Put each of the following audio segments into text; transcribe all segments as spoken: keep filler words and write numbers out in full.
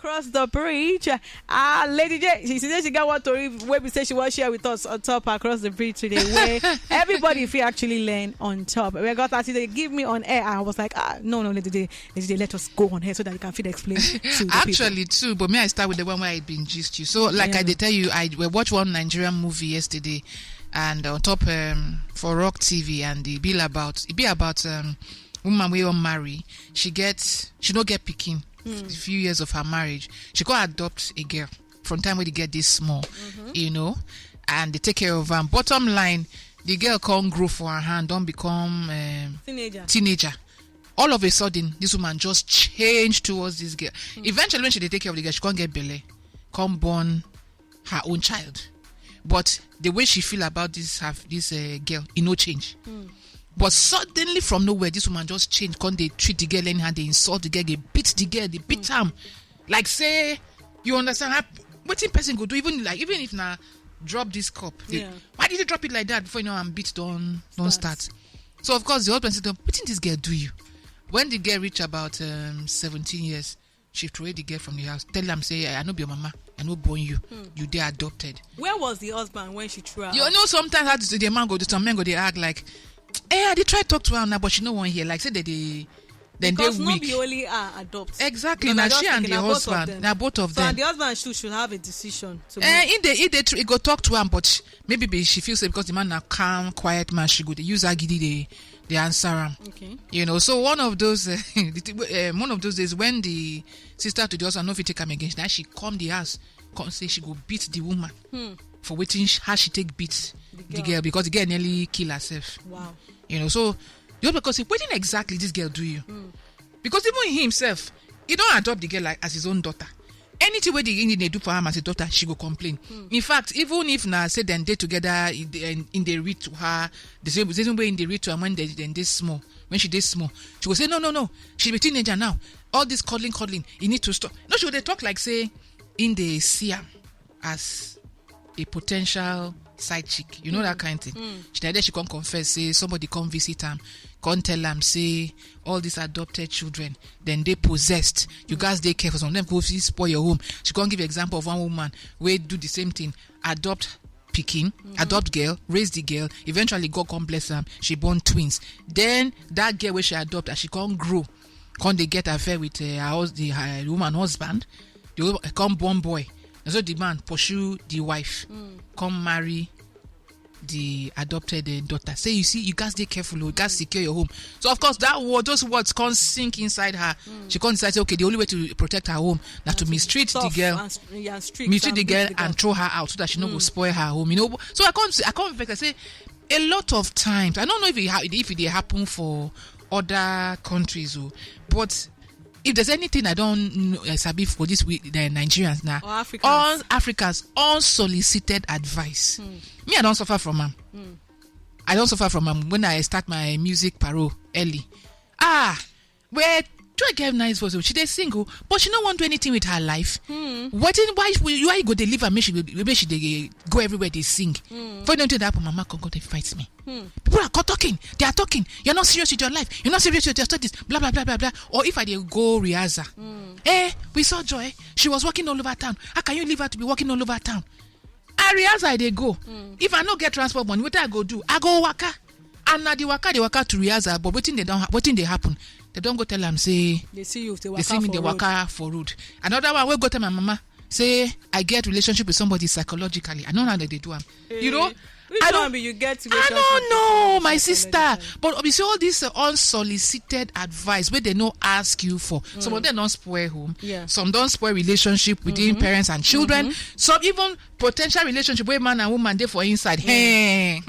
Cross the bridge. Ah, Lady J, she said she got one tori wey be say she wan share with us on top across the bridge today, where everybody fit actually learn on top. We got as they give me on air, I was like, ah, no, no, Lady J, Lady J, let us go on here so that you can fit explain to the people. Actually, too, but may I start with the one where I been gist you. So, like I dey tell you, I we watch one Nigerian movie yesterday, and on top, um, for Rock T V, and e be about, e be about, um, woman wey wan marry. She get, she no get pikin. A few years of her marriage, she go adopt a girl from time wey the girl dey small, you know, and they take care of am. Bottom line, the girl come grow for her hand, don become, um, Teenager. Teenager. All of a sudden, this woman just change towards this girl. Eventually, when she dey take care of the girl, she come get belle, come born her own child. But the way she feel about this her, this, uh, girl, e no change. But suddenly, from nowhere, this woman just change, come dey treat the girl anyhow, dey insult the girl, dey beat the girl, dey beat am. Like say, you understand how, wetin person go do, even, like, even if na drop this cup. They, yeah. Why did you drop it like that before you know and beat don don start? So of course the husband said, "Wetin this girl do you?" When the girl reach about, um, seventeen years, she throw the girl from the house. Tell am say, "I no be your mama. I no born you. You dey adopted." Where was the husband when she threw her out? You know, sometimes how the man go do, some men go dey act like, "Eh, I dey try talk to her now, but she no wan hear." Like say they dey, then they weak. Because no be only her adopt. Exactly. Now she and the husband, now both of them. So the husband should, should have a decision to make. Eh, if they, if they tr- go talk to am, but maybe be, she feels say because the man na calm, quiet man, she go dey use agidi dey, dey answer am. Okay. You know, so one of those, uh, the thi- uh, one of those days when the sister to the husband no fit take am again, now she come the house, come say she go beat the woman for wetin sh- how she take beat the girl, because the girl nearly kill herself. Wow. You know, so the husband come say, "Wetin exactly this girl do you?" Because even he himself, he don adopt the girl like as his own daughter. Anything wey the Indian dey do for am as a daughter, she go complain. In fact, even if na say dem dey together, in the, in the read to her, the same, the same way in the read to her when they, dem dey small, when she dey small, she go say, "No, no, no, she be teenager now. All this cuddling, cuddling, you need to stop." No, she go dey talk like say in dey see am as a potential side chick, you know, that kind thing. She na there she come confess say somebody come visit am, come tell am say all these adopted children, then they possessed. You guys dey careful. Some of them go fit spoil your home. She come give example of one woman wey do the same thing, adopt pikin, adopt girl, raise the girl. Eventually, God come bless am. She born twins. Then that girl wey she adopt, as she come grow, come dey get affair with, uh, her hus- the her woman husband. The wo- come born boy. And so the man pursue the wife, come marry the adopted, uh, daughter. Say, "You see, you guys dey careful, oh, you guys secure your home." So of course that word, those words can't sink inside her. She can't decide say, "Okay, the only way to protect her home na to mistreat the girl, and, yeah, strict mistreat the girl and throw her out so that she no go spoil her home." You know, so I can't, I can't vex. I say a lot of times, I don't know if it ha- if it dey happen for other countries, oh, but if there's anything I don't know, uh, sabi for this week, the Nigerians now, or Africans. All Africans, unsolicited advice. Me, I don't suffer from am. I don't suffer from am when I start my music parole early. Ah, where do I get nice voice? Oh, she dey sing, oh, but she no wan do anything with her life. Wetin, why, why you go dey leave her? Make she go, make she dey go everywhere dey sing. For you don't do that, mama come go dey fight me. People are co- talking. They are talking. You're not serious with your life. You're not serious with your studies. Blah, blah, blah, blah, blah. Or if I dey go rehearsal, eh, we saw Joy. She was walking all over town. How can you leave her to be walking all over town? I rehearsal, I dey go. If I no get transport money, wetin I go do? I go waka. And na the waka, the waka to rehearsal. But wetin they don't, ha- wetin dey happen? They don't go tell am say they see you. They see me, they waka for road. Another one wey go tell my mama say I get relationship with somebody psychologically. I know how they dey do am. You know, which one be you get? I don't know, my sister. But you see all this, uh, unsolicited advice where they no ask you for. Some of them don't spoil home. Yeah. Some don't spoil relationship within parents and children. Some even potential relationship where man and woman dey for inside. Hey,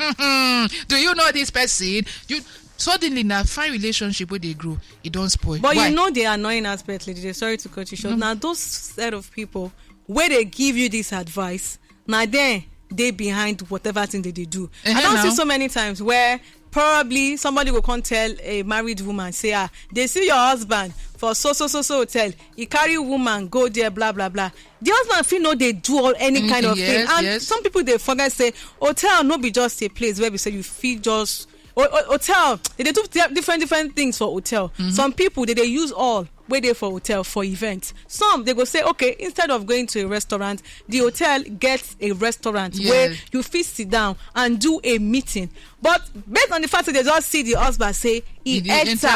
do you know this person? You suddenly now find relationship where they grow. It don't spoil. But why? You know the annoying aspect, Lady J, sorry to cut you short. Now those set of people where they give you this advice, now then they behind whatever thing that they do. I don't see so many times where probably somebody will come tell a married woman, say, "Ah, they see your husband for so, so, so, so hotel. He carry woman, go there, blah, blah, blah." The husband feel no, they do all any kind of thing. And some people, they forget say hotel no be just a place where we say you feel just O- o- hotel, they dey do di- different different things for hotel. Some people, they dey use all wey dey for hotel for events. Some, they go say, okay, instead of going to a restaurant, the hotel gets a restaurant where you fit sit down and do a meeting. But based on the fact that they just see the husband say he enter,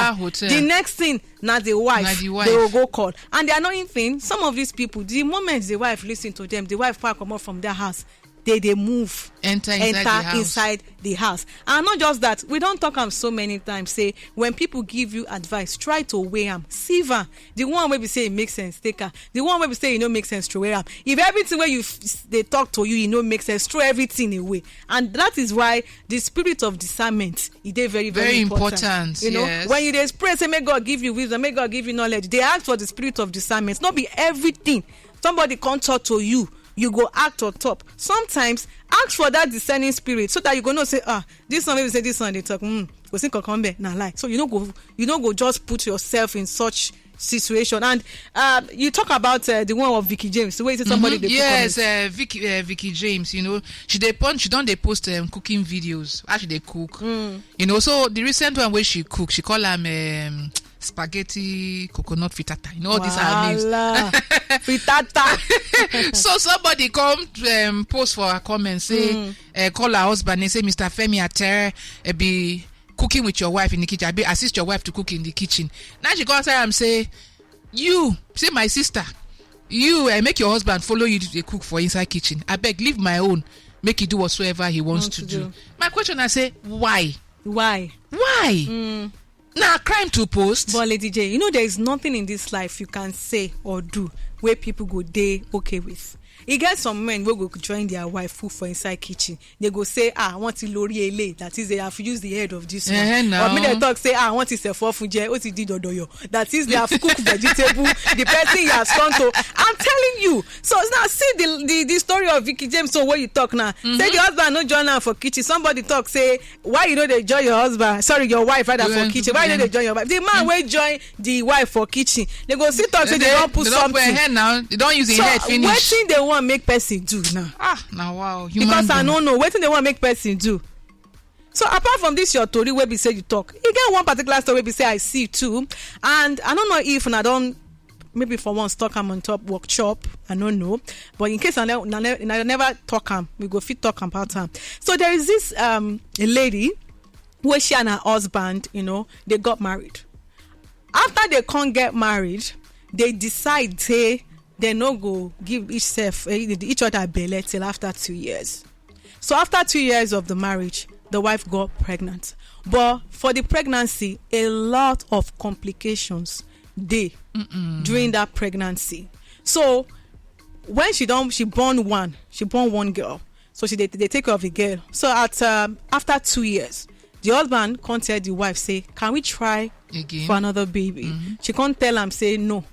the next thing, na the wife they will go call. And the annoying thing, some of these people, the moment the wife listen to them, the wife pack comot from their house, they dey move, enter inside the house. And not just that, we don talk am so many times, say when people give you advice, try to weigh am, sieve am. The one wey be say e make sense, take am. The one wey be say e no make sense, throway am. If everything wey you dey talk to you, e no make sense, throw everything away. And that is why the spirit of discernment, e dey very very important. When you dey pray say make God give you wisdom, make God give you knowledge, dey ask for the spirit of discernment. No be everything somebody come talk to you, you go act on top. Sometimes, ask for that discerning spirit so that you go know say, ah, this one wey be say this one dey talk, hmm, kò sí nǹkan kan bẹ́ẹ̀, na lie. So you no go, you no go just put yourself in such situation. And um, you talk about uh, the one of Vicky James, where you say somebody dey cook on it. Yes, uh, Vicky, uh, Vicky James, you know, she dey pon- she don dey post um, cooking videos, how she dey cook. You know, so the recent one wey she cook, she call am um, spaghetti coconut frittata. You know, all these are memes. Frittata. So somebody come um, post for her comment, say, uh, call her husband and say, Mister Femi Atere, uh, be cooking with your wife in the kitchen. I be assist your wife to cook in the kitchen. Now she come tell am say, you, say, my sister, you uh, make your husband follow you to dey cook for inside kitchen. I beg, leave my own, make he do whatsoever he wants to do. My question, I say, why? Why? Why? Na crime to post. But Lady J, you know there is nothing in this life you can say or do where people go dey okay with. E get some men wey go join their wife cook for inside kitchen. They go say, ah, I want to lori ele. That is, they have used the head of this one. Or me, they talk say, ah, I want to sefo funje, o ti di dodoyo. That is, they have cooked vegetable. The person he has turned to. I'm telling you. So now see the, the, the story of Vicky James. So what you talk now? Say the husband no join am for kitchen. Somebody talk say, why you no dey join your husband, sorry, your wife rather, for kitchen? Why you no dey join your wife? The man wey join the wife for kitchen, they go still talk say they don put something. They don use him head finish. So wetin they wan make person do now? Ah, na wow. Because I no know wetin they wan make person do. So apart from this your tori wey be say you talk, e get one particular story wey be say I see too, and I no know if una don maybe for once talk am on top workshop, I no know. But in case I ne- una ne- una never talk am, we go fit talk about am. So there is this um a lady where she and her husband, you know, they got married. After they can't get married, they decide say they no go give each self eh, each other belle till after two years. So after two years of the marriage, the wife got pregnant. But for the pregnancy, a lot of complications dey during that pregnancy. So when she don she born one, she born one girl. So she dey dey take care of the girl. So at um, after two years, the husband come tell the wife say, can we try for another baby? She come tell am say no.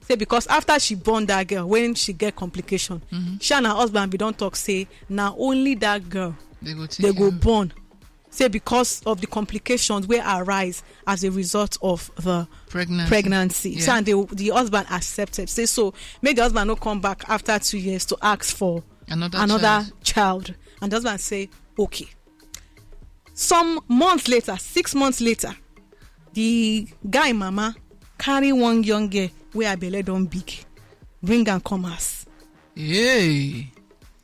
Say because after she born that girl, when she get complication, she and her husband be don talk say na only that girl they go born. Say because of the complications wey arise as a result of the pregnancy. So and the, the husband accepted. Say so make the husband no come back after two years to ask for another child. And the husband say okay. Some months later, six months later, the guy mama carry one young girl wey her belle don big, bring am come house. Hey.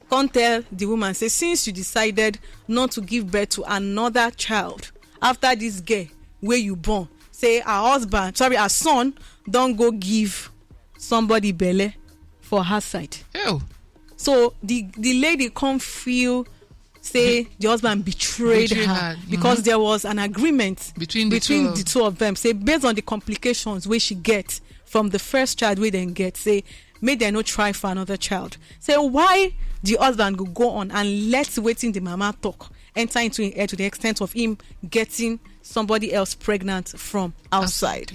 Come tell the woman say since you decided not to give birth to another child after this girl wey you born, say her husband, sorry, her son don go give somebody belle for her side. Ew. So the the lady come feel say the husband betrayed her because there was an agreement between the two of them, say based on the complications wey she get from the first child wey dem get, say make dem no try for another child. Say why the husband go go on and let wetin the mama talk enter into him head to the extent of him getting somebody else pregnant from outside.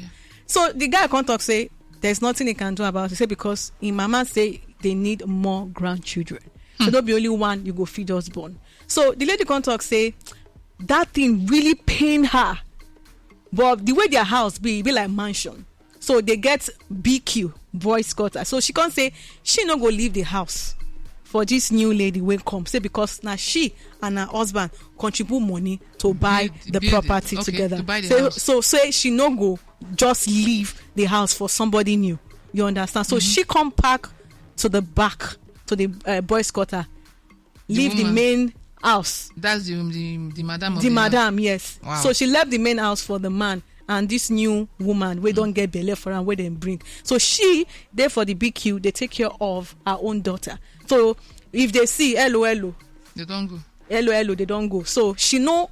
So the guy come talk say there's nothing he can do about it. Say because him mama say they need more grandchildren. So no be only one you go feed us born. So the lady come talk say that thing really pain her. But the way their house be, e be like mansion. So they get B Q, boys quarter. So she come say she no go leave the house for this new lady wey come, say because na she and her husband contribute money to buy the property together. So say she no go just leave the house for somebody new. You understand? So she come back to the back, to the uh, boys' quarter, leave the main house. That's the the, the madam. The madam, yes. Wow. So she left the main house for the man and this new woman wey don get belle for am, wey dem bring. So she dey for the B Q, they take care of her own daughter. So if they see hello hello, they don't go. Hello hello, they don't go. So she no,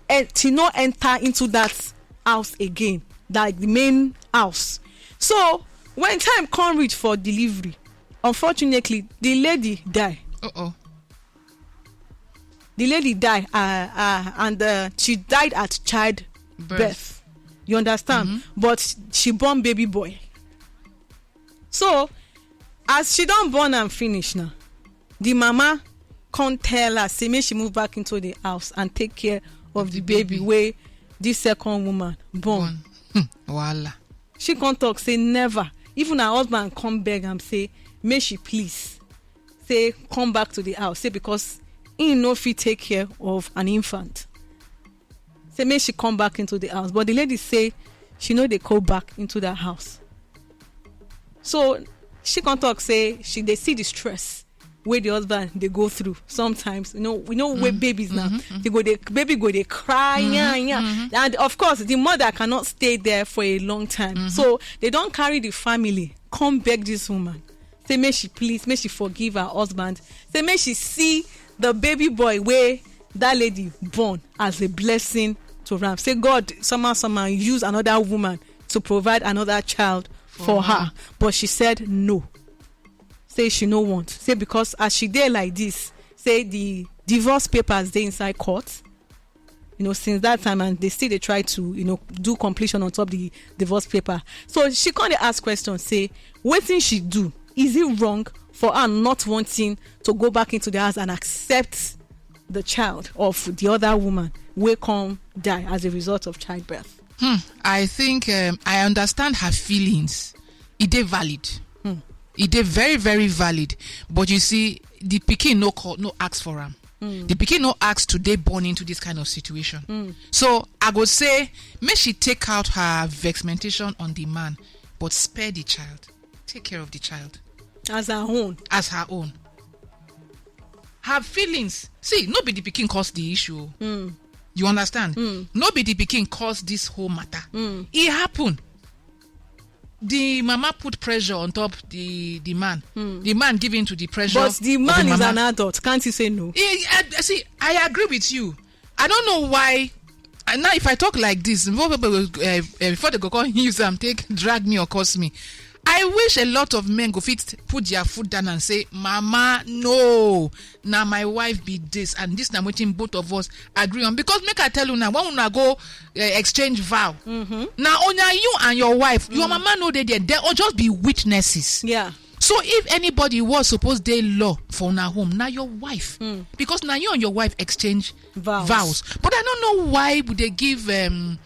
eh, she no enter into that house again, like the main house. So when time come reach for delivery, unfortunately, the lady die. Uh-oh. The lady die, uh, uh, and uh, she died at child birth. You understand? But she born baby boy. So as she don born am finish now, the mama come tell her say make she move back into the house and take care of the baby wey this second woman born. Hmm, wahala. She come talk say never. Even her husband come beg am say make she please say come back to the house, say because he no fit take care of an infant. Say make she come back into the house, but the lady say she no dey go back into that house. So she come talk say she dey see the stress wey the husband dey go through sometimes. You know, we know wey babies now, they go dey, baby go dey cry, yeah, yeah. And of course the mother cannot stay there for a long time, so they don carry the family come beg this woman say make she please, make she forgive her husband, say make she see the baby boy wey that lady born as a blessing to am, say God somehow somehow use another woman to provide another child for her. But she said no, say she no want, say because as she dey like this, say the divorce papers dey inside court, you know, since that time, and they still dey try to, you know, do completion on top the divorce paper. So she come dey ask question say wetin she do, is it wrong for her not wanting to go back into the house and accept the child of the other woman wey come die as a result of childbirth? Hmm, I think, um, I understand her feelings. E dey valid. E dey very, very valid. But you see, the pikin no call, no ask for am. The pikin no ask to dey born into this kind of situation. So I go say make she take out her vexmentation on the man, but spare the child. Take care of the child as her own. As her own. Her feelings. See, no be the pikin cause the issue. You understand? No be the pikin cause this whole matter. E happen. The mama put pressure on top the the man. The man give in to the pressure. But the man is an adult. Can't you say no? I, I, see, I agree with you. I don't know why. And now, if I talk like this, before people go, uh, uh, before they go come use am take drag me or curse me, I wish a lot of men go fit put their foot down and say, "Mama, no, na my wife be this, and this na wetin both of us agree on." Because make I tell you now, when una go uh, exchange vow, now only you and your wife, your mama no dey there. They all just be witnesses. Yeah. So if anybody was supposed dey law for una home, na your wife, because na you and your wife exchange vows. But I don't know why would they give um,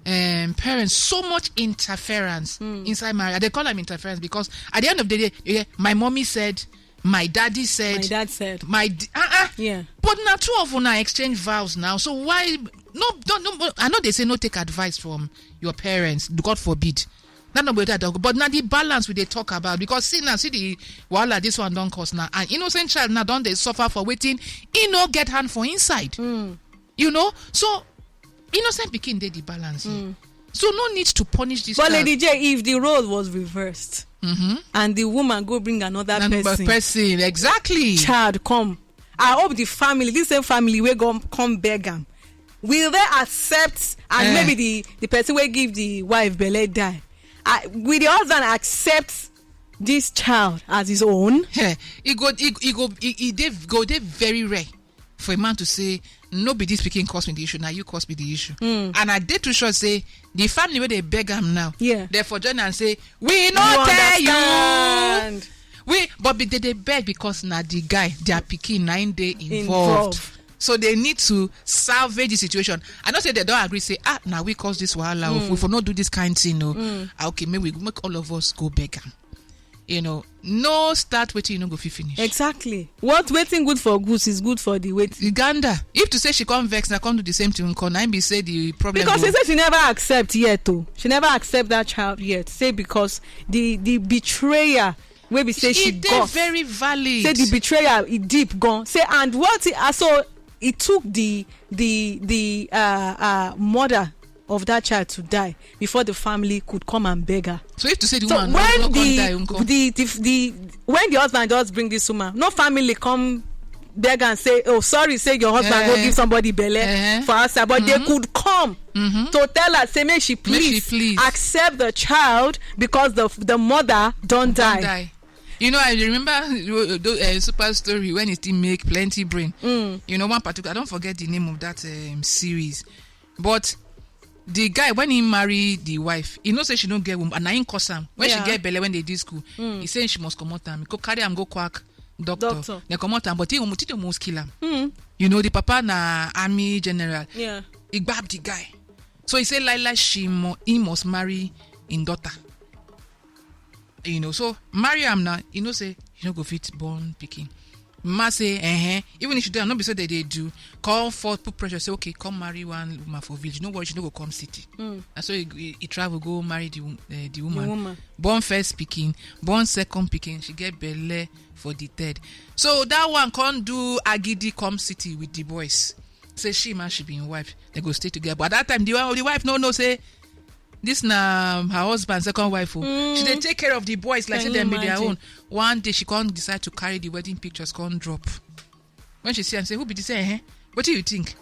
um, parents so much interference inside marriage. They call them interference because at the end of the day, you hear, "My mommy said, my daddy said, my dad said, my d- uh-uh." Yeah. But now two of una exchange vows now. So why? No, don't, no, I know they say no take advice from your parents. God forbid. That no be that. But now the balance we dey talk about, because see now, see the wahala this one don cause now. An innocent child now don dey suffer for wetin e no get hand for inside. You know, so innocent pikin dey the balance here. So no need to punish this. But child. Lady J, if the role was reversed and the woman go bring another person, exactly, child come, I hope the family, this same family wey go come beg am, will they accept? And maybe the the person wey give the wife belle die, uh, will the husband accept this child as his own? Eh, e go e, e go e, e dey go dey very rare for a man to say, "No be this pikin cause me the issue, na you cause me the issue." And I dey too sure say the family wey dey beg am now, yeah, they for join and say, "We no tell you." We, but be, they dey beg because na the guy, their pikin, na im dey involved. So they need to salvage the situation. I know say they don agree say, "Ah, na we cause this wahala. We for no do this kind thing, no." Ah, okay, make we make all of us go beg am. You know, no start wetin you no go fit finish. Exactly. What wetin good for goose is good for the wait. Uganda, if to say she come vex, na come do the same thing, come na im be say the problem. Because she say she never accept yet o. She never accept that child yet. Say because the the betrayer wey be say she got, very valid, say the betrayer e deep gone. Say and what he, uh, so he took the the the uh, uh, mother of that child to die before the family could come and beg her. So if to say the so woman when no, no the, die, the, the the when the husband just bring this woman, no family come beg and say, "Oh, sorry, say your husband uh, go eh. give somebody belle uh-huh. for outside," but mm-hmm. they could come mm-hmm. to tell her, say, "Make she please, make she please. Accept the child because the the mother don't die." Don't die. You know, I remember uh, super story when it still make plenty brain. Mm. You know, one particular, I don't forget the name of that um, series. But the guy, when he marry the wife, he know say she no get womb, and na him cause am. When she get belle, when they did school, he say she must comot am. He go carry am go quack doctor. Doctor. They comot am, but he almost, he almost kill am. You know, the papa na army general. Yeah. He grab the guy. So he say, "Laila, she mu- he must marry in daughter." You know, so marry am now. You know, say you no go fit born pikin. Mama say, "Eh, eh." Even if she do, not be so that they do. Come forth, put pressure, say, "Okay, come marry one woman for village. No worry, she no go come city." Mm. And so he, he, he travel, go marry the, wo- uh, the woman. The woman. Born first pikin, born second pikin, she get belle for the third. So that one can't do agidi come city with the boys. Say she man, she be in wife. They go stay together. But at that time, the, one- the wife no no say, this na um, her husband second wife o. Mm. She dey take care of the boys like say dem be their own. One day she come decide to carry the wedding pictures, come drop. When she see am, say, "Who be this?" Eh, what do you think?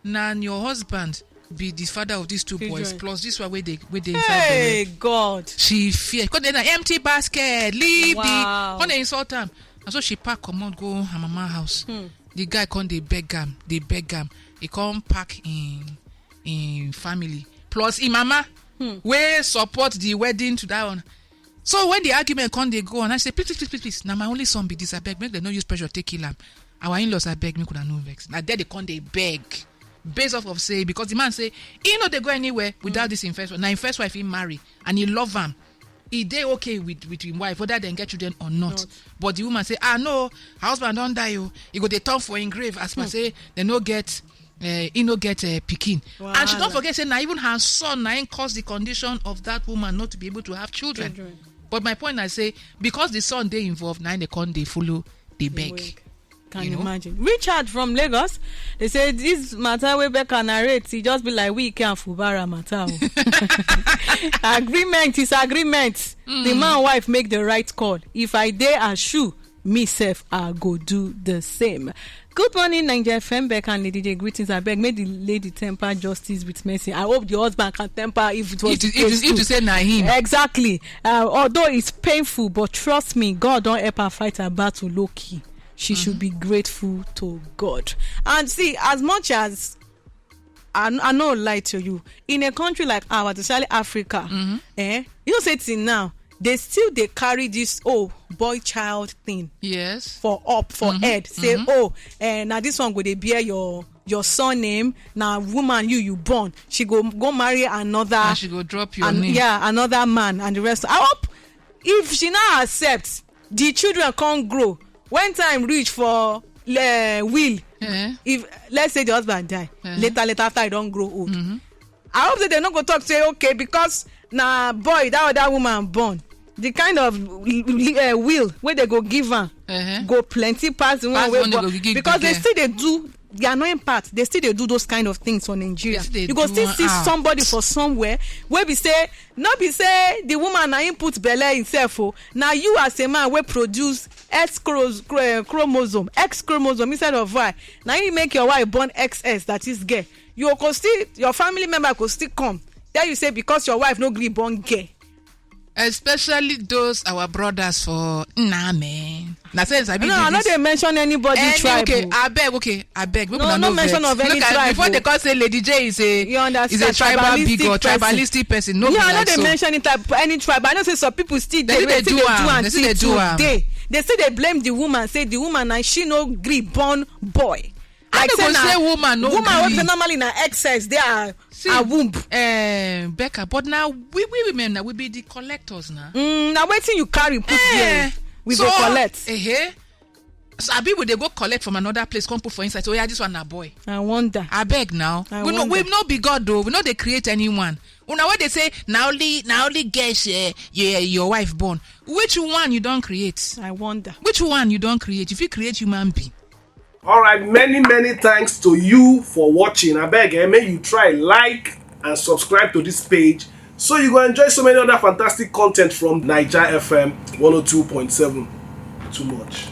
Na your husband be the father of these two boys plus this one wey dey wey dey inside. Hey God! She fear because dem na empty basket. Leave wow. The come dey insult am. And so she pack comot go her mama house. Hmm. The guy come dey beg am, dey beg am. He come pack in in family plus im mama hmm. Wey support the wedding to that one. So when the argument come dey go on, I say, "Please, please, please, please, please, na my only son be this. Abeg, make dem no use pressure take kill am. Our in-laws, abeg, make una no vex." Na there they come dey beg, based off of say because the man say he no dey go anywhere without mm. This im first wife. Na im first wife he marry and he love am. He dey okay with with him wife whether dem get children or not. Not. But the woman say, "Ah no, her husband don die o. He go dey turn for im grave as per hmm. Say dem no get uh, he no get uh, pikin." Wow. And she don't forget say na even her son na him cause the condition of that woman not to be able to have children. Children. But my point I say because the son dey involved na they come dey follow dey beg. Can you know? Imagine Richard from Lagos. They say this matter wey Becca narrate e just be like we can Fubara matter. Agreement is agreement. Mm. The man wife make the right call. If I dey as shoe me sef I go do the same. Good morning Naija F M, Beck and Lady J. Greetings. I beg make the lady temper justice with mercy. I hope the husband can temper if it was if, the case if, if to say na him. Exactly. Uh, although it's painful, but trust me, God don't ever fight a battle low key. She mm-hmm. Should be grateful to God. And see, as much as I, I no lie to you. In a country like ours, especially Africa, mm-hmm. Eh, you know, say till now, they still they carry this oh boy child thing. Yes. For up for mm-hmm. Head. Say mm-hmm. Oh, eh, now this one go they bear your your surname. Now woman you you born, she go go marry another. And she go drop your an, name. Yeah, another man and the rest. I hope if she now accepts, the children can't grow. When time reach for uh, will, eh? If let's say the husband die eh? Later later after I don't grow old mm-hmm. I hope that they no go talk say okay because na boy that other woman born the kind of uh, will where they go give her uh-huh. Go plenty pass the one wey born because they still they do the annoying part they still they do those kind of things for Nigeria. You go still see somebody for somewhere where we say no be say the woman na him put belle himself o. Na you as a man wey produce x eh, chromosome, x chromosome inside of y, na him make your wife born xs, that is girl. You go still, your family member go still come tell you say because your wife no gree born girl. Especially those our brothers for Name. Na say I sabi no, I no dey mention anybody any, tribe. Okay, abeg, okay, abeg. No, no mention of any tribe. Before they call say Lady J is a, you understand, is a tribal bigot, tribalistic person. No, yeah, I no dey mention any tribe, any tribe. I know say some people still dey do am. They still dey do am. They still dey blame the woman. Say the woman and she no gree born boy. How like they say go na say woman no woman wey be gree? Say normally na excess dey her See, her womb. Eh, Becca, but now we we women now we be the collectors now. Mm, na wetin you carry put Eh, there we so, go collect. Eh, so abi we dey go collect from another place, come put for inside. So yeah, this one na boy. I wonder. Abeg now. I We no we wonder. No be God though. We no dey create anyone. Una wey dey say na only na only girl share your your wife born. Which one you don create? I wonder. Which one you don create? If you create human being. All right, many many thanks to you for watching. I beg, eh, may you try like and subscribe to this page so you go enjoy so many other fantastic content from Niger F M one oh two point seven. Too much.